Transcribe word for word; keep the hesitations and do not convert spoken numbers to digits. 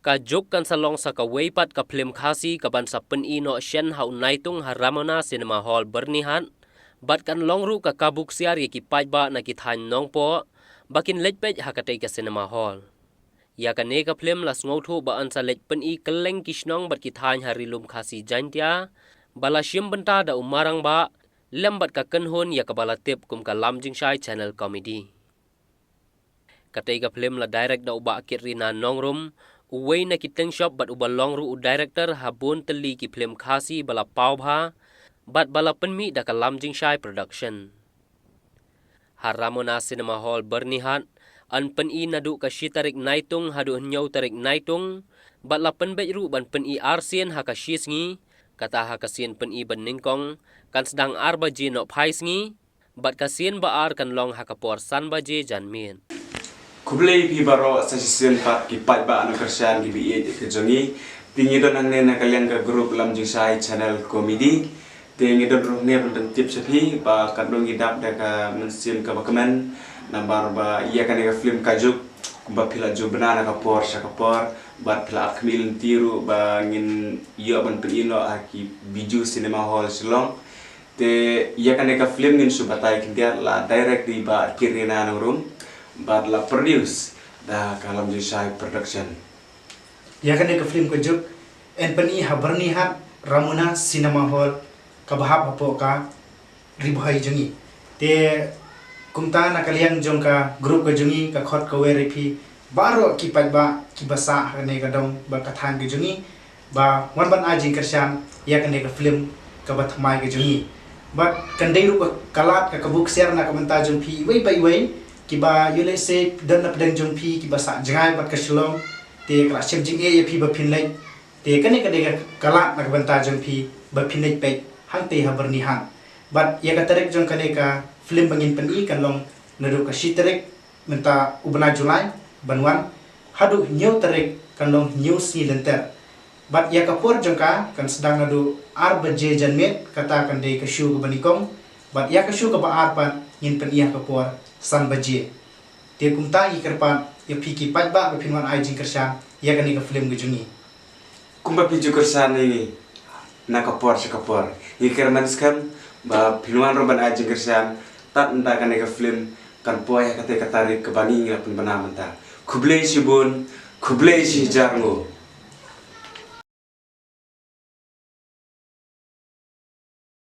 Ka juk kan sa long sa kawei pat ka phlim Khasi kaban sa pyni noh shen ha u Naitung ha Ramona Cinema Hall Byrnihat, bad kan long ruh ka kabu ksiar ïa ki paidbah na ki thaiñ Nongpoh ba kin leit peit ha katei ka cinema hall. Ïa kane ka phlim la sngewthuh ba yn sa leit pyni kylleng ki shnong bad ki thaiñ ha Ri Lum Khasi Jaiñtia ba la shim bynta da u Marangbah, lem bad ka kynhun ïa kaba la tip kum ka Lam Jingshai Channel Comedy. Katei ka phlim la direct da u Bah Kitrina Nongrum, uwei na ki tyngshop bad uba long ruh u director ha bun tylli ki phlim Khasi ba la paw bha bad ba la pynmih da ka Lam Jingshai Production. Ha Ramona Cinema Hall Byrnihat, yn pyni naduh ka shi tarik Naitung haduh hynñiew tarik Naitung, bad la pynbeit ruh ban pyni ar sien ha ka shi sngi, kata ha ka sien pyni ba nyngkong kan sdang ar baje nohphai sngi, bad ka sien ba ar kan long ha ka por san baje janmiet. Khublei phi baroh sa shisien pat ki paidbah na kyrshan ki ba ïeit ka jong ngi. Te ngi don hangne na ka liang ka group Lam Jingshai Channel Comedy. Te ngi don ruh hangne ban pyntip sha phi ba katno ngi dap da ka mynsiem kaba kmen, namar ba ïa kane ka phlim Ka Juk, kumba phi la ju bna na ka por sha ka por, bad phi la ap khmih lynti ruh ba ngin ïoh ban pyni noh ha ki Bijou Cinema Hall Shillong. Te ïa kane ka phlim ngin shu batai khyndiat, la direct da i Bah Kitrina Nongrum bad la produce da ka Lam Jingshai Production. Ïa kane ka phlim Ka Juk yn pyni ha Byrnihat, Ramona Cinema Hall kaba hap hapoh ka Ri Bhoi jong ngi. Te kumta na ka liang jong ka group ka jong ngi, ka khot ka wer ïa phi baroh ki paidbah kiba sah ha kane ka dong bad ka thaiñ ka jong ngi ba wan ban ai jingkyrshan ïa kane ka phlim kaba thymmai ka jong ngi. Bad kan dei ruh ka lad ka kabu ksiar na ka bynta jong phi iwei pa iwei, kiba ïoh lehse don na pdeng jong phi kiba sah jngai bad ka Shillong, te ka la shem jingeh ïa phi ba phin leit. Te kane ka dei ka lad na ka bynta jong phi ba phin leit peit hangtei ha Byrnihat. Bad ïa ka tarik jong kane ka phlim ba ngin pyni kan long naduh ka shi tarik mynta u bnai July ban wan, haduh hynñiew tarik kan long hynñiew sngi lynter. Bad ïa ka por jong ka kan sdang naduh ar baje janmiet, kata kan dei ka show kaba nyngkong. Bad ïa ka show kaba ar pat ngin pyni ha ka por san baje. Te kumta ngi kyrpad ïa phi ki paidbah ba phin wan ai jingkyrshan ïa kane ka phlim ka jong ngi. Kumba phi ju kyrshan ïa ngi na ka por sha ka por, ngi kyrmen skhem ba phin wan ruh ban ai jingkyrshan tad ynda kane ka phlim kan poi ha katei ka tarik kaba ngi ngi la pynbna mynta. Khublei shibun, khublei shihajar nguh.